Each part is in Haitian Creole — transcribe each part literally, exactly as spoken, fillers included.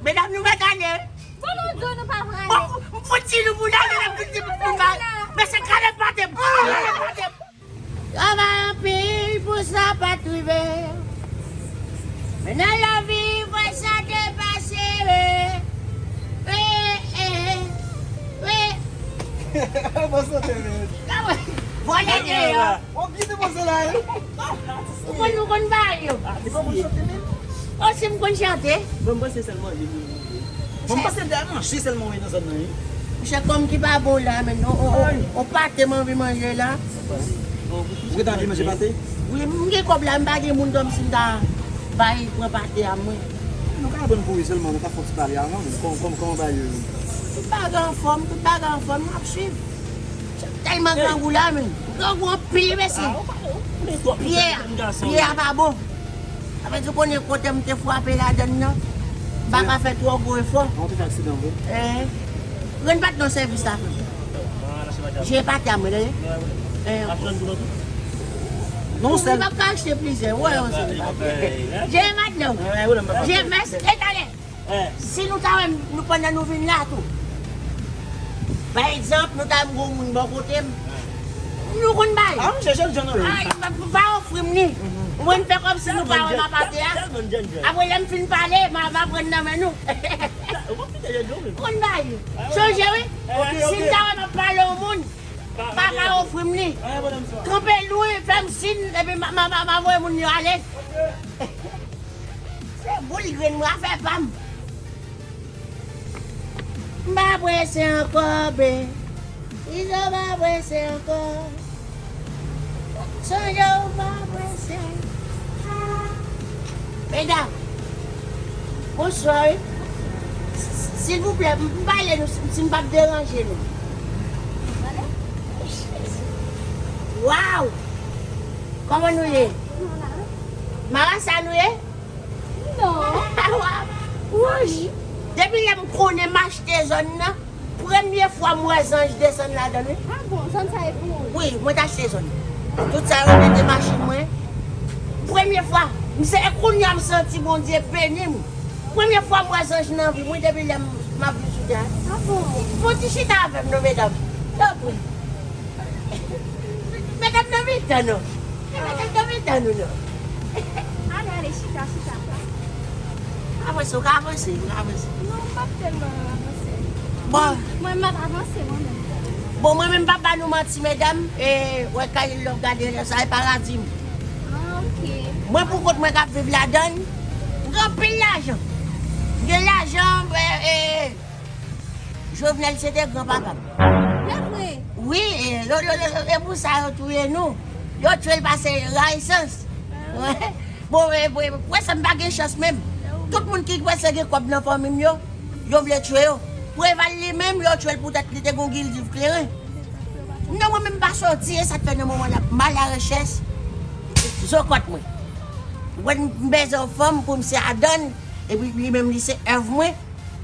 Medam, nou mèt ale. Bon, nou di w nou pa pral ale. Bon, m fouti nou pou n ale, m fouti nou pou n ale. Men se kale pate m. Kale pate m. Travay anpil pou sa pa t rive. Men nan lavi, fwa sa te pase, wi. Wi, wi, wi. Bon sante, men. Vòlè deyò. Ou byen te poze la, wi. Ou konn, ou konn bagay yo. Ah, li pa konn chante menm? Oh, si m konn chante. Bon, m panse sèlman li, li, li. Bon, m panse l te manje sèlman, wi, nan zòn nan, wi. Monchè, kòm ki pa bon la, men, on, on, on, on pate m anvi manje la. Ou gentan anvi manje pate? Wi, m gen kòb la, m pa gen moun dòm si m ta bay pran pate a mwen. Nou ka aprann kouri sèlman, nou ka fè yon ti pale avan, men kòm, kòm, kòman bagay yo? Tout bagay anfòm, tout bagay anfòm, n ap swiv. Tèlman grangou la, men. Grangou anpil, mesye. Pye a, pye a pa bon. Sa vle di, ou konnen kote m te frape ladann nan, m pa ka fè twò gwo efò. Ou te fè aksidan vre? Eh, renn pa t nan sèvis la, frè. Je pate a mwen, tande. Eh, non, sèl. M p ap ka achte plizyè. Wè, wè, sèl. Je madanm. Je mès, e talè. Si nou ta wè m, nou pandan nou vin la tou. Pa egzanp, nou ta wè m gon moun bò kote m. Nou konn bay. Ah, m chèche l, John Henry. Ah, pa, pa ofri m li. Mwen fè kòmsi nou pa wè m ap pate a. Apre lè m fin pale, m a, m a pran nan men nou. Konn bay. Chonje wi. Si m ta wè m ap pale yon moun, pa ka ofri m li. Kanpe lwen, fè m sin, epi m a, m a, m a, m a voye moun yo ale. Se boul grenn mwen a fè pa m. M pa prese ankò, be. Izo pa prese ankò. Sonje w pa prese. Medam, bonswa, wi. S-, s-, silvouplè, m, m pale nou, si, si m p ap deranje nou. Waw! Kòman nou ye? Marasa nou ye? Non. Wouch! Depi lè m konnen m achte zòn nan, premye fwa m wè zanj desann ladan l, wi. Ah bon, zòn sa e pou ou? Wi, mwen t achte zòn. Tout sa yo mete machin mwen. Premye fwa, m se, e kounye a m santi Bondye beni m. Premye fwa m wè zanj nan vi m, wi, depi lè m, m ap viv sou tè a. Ah bon? Fon ti chita avè m non, medam. Tanpri. Medam nan mitan nou. Medam nan mitan nou non. Ale, ale, chita, chita. Avanse, ou ka avanse, ou ka avanse. Non, m p ap tèlman avanse. Bon. Mwen, m ap avanse, mwen menm. Bon, mwen menm, m p ap ba nou manti, medam. E, wè, Kayil lè w gade lè sa, e paradi m. Ah, ok. Mwen, pou kont mwen k ap viv ladan l, m gen anpil lajan. M gen lajan, e, e, Jovenel se te granpapa m. Se vre? Wi, e, yo, yo, yo, yo, e pou sa yo touye nou. Yo tchwe l pase Rayisans. Bon, e, pou, pou sa m pa gen chans menm. Tout moun ki panse gen kòb nan fanmi m yo, yo vle tchwe yo. Preval li menm, yo tchwe l poutèt li te gon gildiv kleren. Non, mwen menm pa soti, e sa k fè nan moman l ap mal a rechèch. Zokòt mwen. Mwen m bezwen yon fanm pou m se adann, epi li menm li se èv mwen.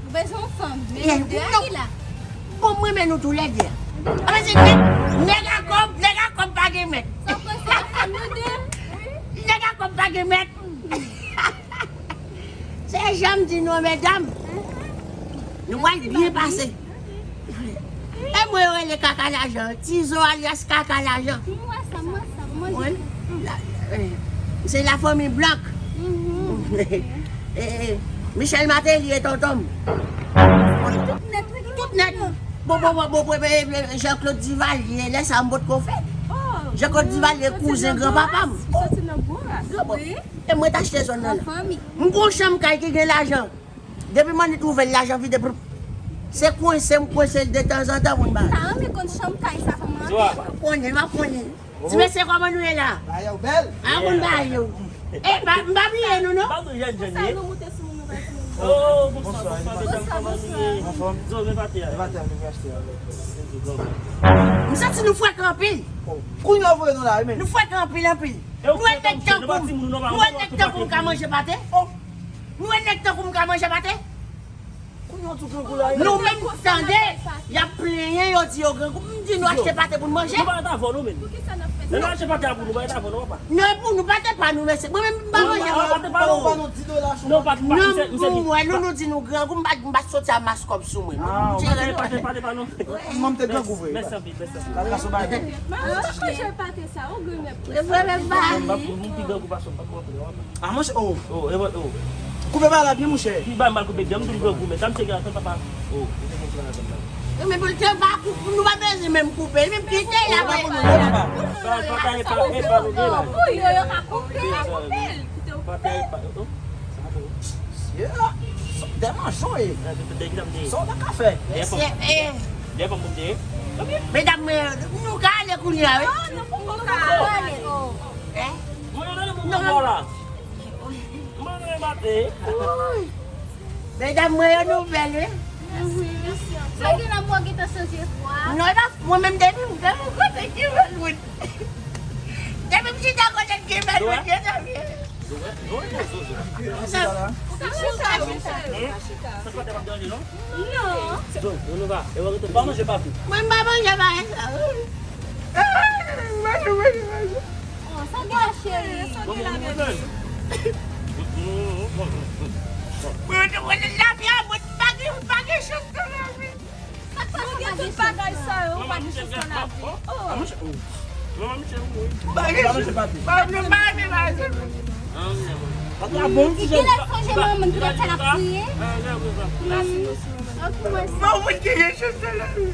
Ou bezwen yon fanm, men nou de a ki la? Bon, m renmen nou toulède. Sa vle di nèg, nèg a kòb, nèg a kòb pa gen mèt. Sa w panse a fanm nou de? Nèg a kòb pa gen mèt. Se jan m di nou, medam. Nou pral byen pase. E mwen yo rele kaka lajan. Tizo alyas kaka lajan. M wè sa, m wè sa. Mwen, la, eh, se la fanmi Blank. Eh, eh, Michel Martelly e tonton m. Tout nèt, tout nèt. Bon, bon, bon, bon, bon, eh, eh, Jean-Claude Duvalier, lè sa m potko fèt. Jean-Claude Duvalier, kouzen granpapa m. E mwen t achte zòn nan la. M gon chanm kay ki gen lajan. Depi m annik ouvè l, lajan vide. Se kwense m kwense l detanzantan pou n bay. Sa renmen konn chanm kay sa kòman. M ap konnen, m ap konnen. Ti mesye, kòman nou ye la? Bagay yo bèl. A konn bagay yo. E, pa, m pa bliye nou, non? Sa nou moute sou moun, nou pa di moun. Oh, bonswa, bonswa, medam, kòman nou ye? Anfòm? Zo, men pate a. Men pate a, nou vin achte a. M santi nou frekan anpil. Kounye a w voye nou la, wi, men. Nou frekan anpil, anpil. Nou wè nèg tankou m. Nou wè nèg tankou m ka manje pate. Nou wè nèg tankou m ka manje pate. Kounye a Nou menm, tande, y ap plenyen, yo di yo grangou. M di nou achte pate pou n manje. Nou pa ret avè nou menm. Lè nou achte pate a pou nou, pa ret avè nou, papa. Non, e pou nou, pate pa nou, mesye. Mwen menm, m pa manje. Non, pate pa nou. Non, pate pa nou. Non, m wè nou, nou di nou grangou, m pa, m pa soti a mas kòb sou mwen. Pate, pate, pate pa nou. Mwen m te grangou vre. Mèsi anpil, mèsi anpil. Pate pa nou. Manje pate sa, ou grenn. E vre, men pa. M pi grangou pase w, m pa konprann. Ah, monchè, oh. Oh, e mwen, oh. Koupe pa la byen, monchè. Li bay mal koupe, dèm tou grangou, men sa m te gen atann, papa. Oh. E men pou l te pa koupe, nou pa bezwen menm koupe, li menm kite la. Pa, pa, pa, pa, pa, pa, pa, pa, pa. Pou yo, yo ka koupe, koupe. Pa, pa, pa, oh. Yeah. Sa w tèlman cho, e. Sa w ta ka fè? Mesye, eh. Medam, eh, nou ka ale kounye a, wi. Non, nou poko ka ale. Eh? Non. Mwen, mwen, mwen, mwen, mwen. Medam mwen yo nouvèl, wi. Sa gen nan mwen gentan chanje fwa. Non, e pa mwen menm depi m fè mwen kote ki fè l wout. Depi m chita kote ki fè l wout, yo sa vye. Ou ka chita, chita. Sa pa t ap danje, non? Non. Zo, nou va. E w rete pa manje pa tou. Mwen m pa manje pa sa. Manje, manje, manje. Oh, sa gen cheri. Bon, bon, bon, bon. Mwen te wè lavi a, mwen pa gen, pa gen chans nan lavi. Sa k pase, pa gen chans nan lavi. Tout bagay sa yo, pa gen chans nan lavi. Oh. Manman Michel, oh. Manman Michel, oui. Pa gen chans. Pa, non, pa gen chans. Ah, oui, oui. Ki lè sonje manman m, ki lè sa l ap kriye? Ah, oui, oui, oui. Bon, moun ki gen chans nan lavi.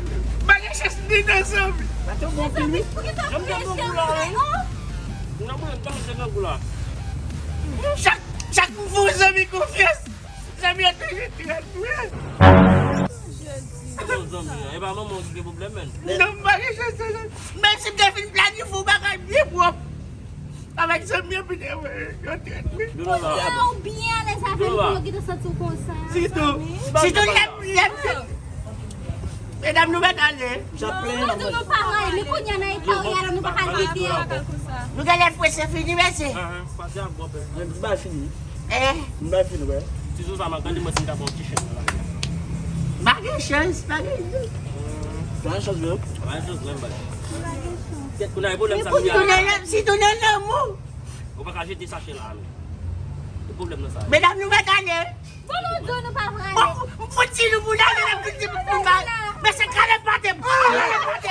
Pa gen chans ni nan zanmi. Sa zanmi, poukisa w kriye, cheri? Chak, chak m fè yon zanmi konfyans, zanmi an toujou trèt mwen. Bon, zanmi an, e pa manman w ki gen pwoblèm, menn. Non, m pa gen chans nan zanmi. Menm si m te fin planifye yon bagay byen pwòp. Avèk zanmi an, pite, yo trèt wi. Kounye a ou byen alèz avè l, pou yo gentan santi w konsa. Sitou, sitou lè, lè, medam, nou mèt ale. Mwen di nou pa mare, men kounye a nan eta w ye a la, nou pa ka kite. Nou genlè prese fini, mesye. Ah, ah, pase ak bòpè. Men m bay fini. Eh? M bay fini, wè. Ti Zoza, m ap gade mwen si m ka fè yon ti chèn nan la. Pa gen chans, pa gen chans. Pa gen chans, menm. Pa gen chans, menm, bay. Kèt, kounye a, e pwoblèm sa, kounye a. Si tounen lanmou. Ou pa ka jete sachè la, men. E pwoblèm nan sa. Medam, nou mèt ale. Bon, nou di nou pa prale. Bon, m fout di nou pou n ale, m fout di nou pou n ale. Men se kale pate, kale pate.